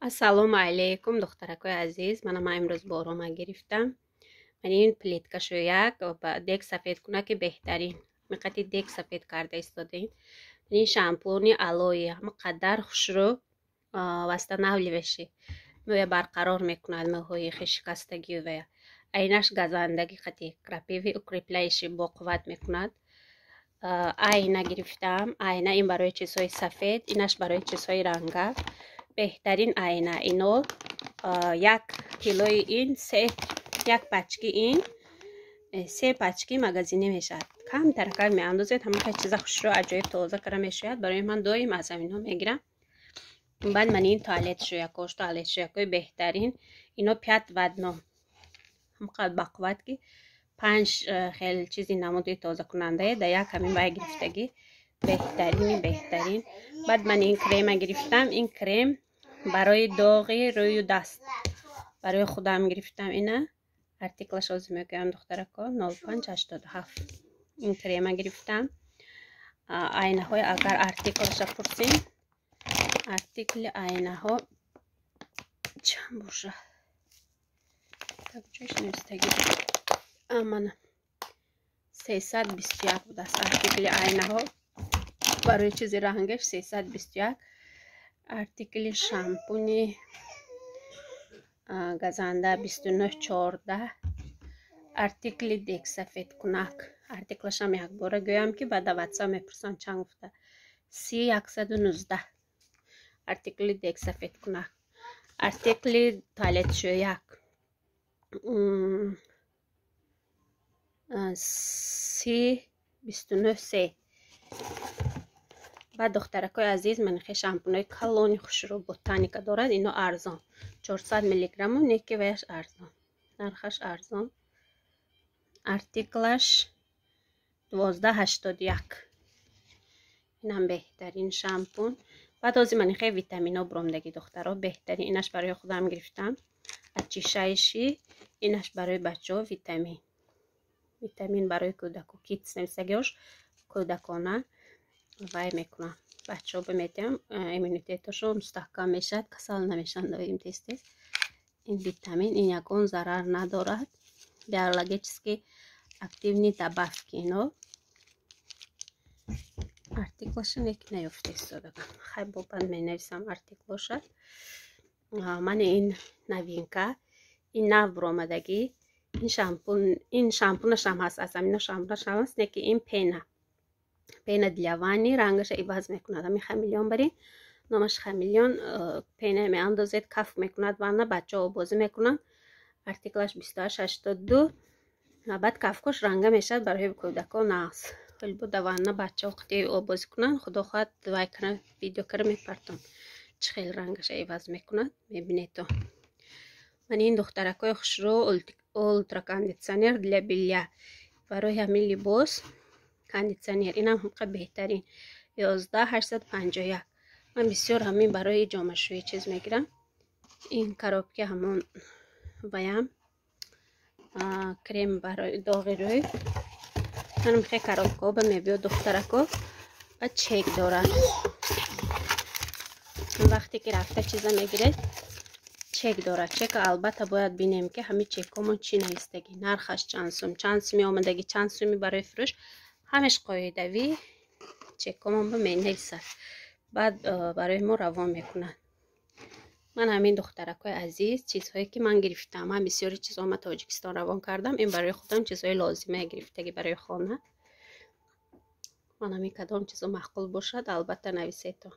Ассалому алайкум, духтаракои азиз. Мана, ман имрӯз борома гирифтам. Ман ин плиткашӯяк ба дег сафедкунаки беҳтарин. Миқати дег сафед карда истодаем. Ин шампуни алоэ ҳама қадар хушрӯ восстанавливающий, мӯя барқарор мекунад, мӯҳои хешикастагӣ ва айнаш газандагӣ қати крапивы укрепляющий, боқувват мекунад. Айна гирифтам. Айна ин барои чизҳои сафед, инаш барои чизҳои ранга. Беҳтарин айна ино. 1 килои ин се, як пачки ин се пачки магазинӣ мешавад. Камтаракак меандозед, ҳамаи чиза хушрӯ, аҷоиб тоза кара мешояд. Барои ман доим аз ҳаминҳо мегирам. Баъд ман ин туалет шӯякош, туалет шӯякои беҳтарин ино, пять в одном, ҳамқадр бақувват, ки панҷ хел чизи намуди тозакунандае дар як ҳамин вай гирифтагӣ. Беҳтарини беҳтарин. Баъд ман ин крема гирифтам. Ин крем барои доғи рӯю даст, барои худам гирифтам. Ина артиклаш ҳозир мегӯям, духтарако, 0587. Ин крема гирифтам. Айнаҳои агар артиклаша пурсем, артикли айнаҳо чанд боша? Ҷош навистагӣ, мана, 321 будааст артикли айнаҳо. Барои чизи рангаш 321. Артикли шампуни газанда 2914. Артикли дегсафедкунак, артиклашам якбора гӯям, ки баъда ватсап мепурсам чанд гуфта, 30119 артикли дегсафедкунак. Артикли туалетшӯяк 30293. Баъд, духтаракои азиз, манихе шампунои калони хушрӯ Ботаника дорад. Ино арзон, 400 миллиграмму неки ваяш арзон, нархаш арзон. Артиклаш 1281. Инам беҳтарин шампун. Баъд ҳозир манихе витамино буромдагӣ, духтаро, беҳтарин. Инаш барои худам гирифтам, очищающий. Инаш барои бачаҳо витамин, витамин барои кӯдаку, kids нависагиҳош, кӯдакона вай мекунам, бачаҳо бимедиҳам, иммунитеташон мустаҳкам мешавад, касал намешаванд доим тез тез. Ин витамин, ин ягон зарар надорад, биологически активный добавки ино. Артиклаша неки наёфта истодагам, хай, бобан менависам артиклоша. Мани ин новинка, ин нав буромадагӣ. Ин шампун, ин шампунашам ҳаст, аз ҳамино шампунашам ҳаст, неки ин пена, пена для ванны, рангаша иваз мекунад. Ҳамин хамелеон барин, номаш хамелеон. Пена меандозед, каф мекунад ванна, бачаҳо бозӣ мекунанд. Артиклаш 2882. Баъд кафкош ранга мешавад, барои кӯдакон нағз. Хеле буда ванна бачаҳо қити обозӣ кунанд. Худо хоҳад, вай кара, видео кара мепартом, чӣ хел рангаша иваз мекунад, мебинедто. Ман ин, духтаракои хушрӯ, ультра кондиционер для белья, барои ҳамин либос кондиционер. Инам ҳамқа беҳтарин, 11851. Ман бисёр ҳамин барои ҷомашӯӣ чиз мегирам. Ин коробки ҳамон ваям крем барои доғи рӯй. Манам хе коробкаҳо ба мебиёд, духтарако, ва чек дорад. Вақте ки рафта чиза мегиред, чек дорад. Чека албатта бояд бинем, ки ҳамин чекҳомон чӣ навистагӣ, нархаш чанд сум, чанд суми омадагӣ, чанд суми барои фурӯш, ҳамеш қоидавӣ чекҳомон ба менависад, баъд барои мо равон мекунад. Ман ҳамин, духтаракҳои азиз, чизҳое ки ман гирифтам. Ман бисёри чизҳо ма Тоҷикистон равон кардам. Ин барои худам чизҳои лозимае гирифтагӣ барои хона. Ман ҳамин, кадом чизо маъқул бошад, албатта нависето.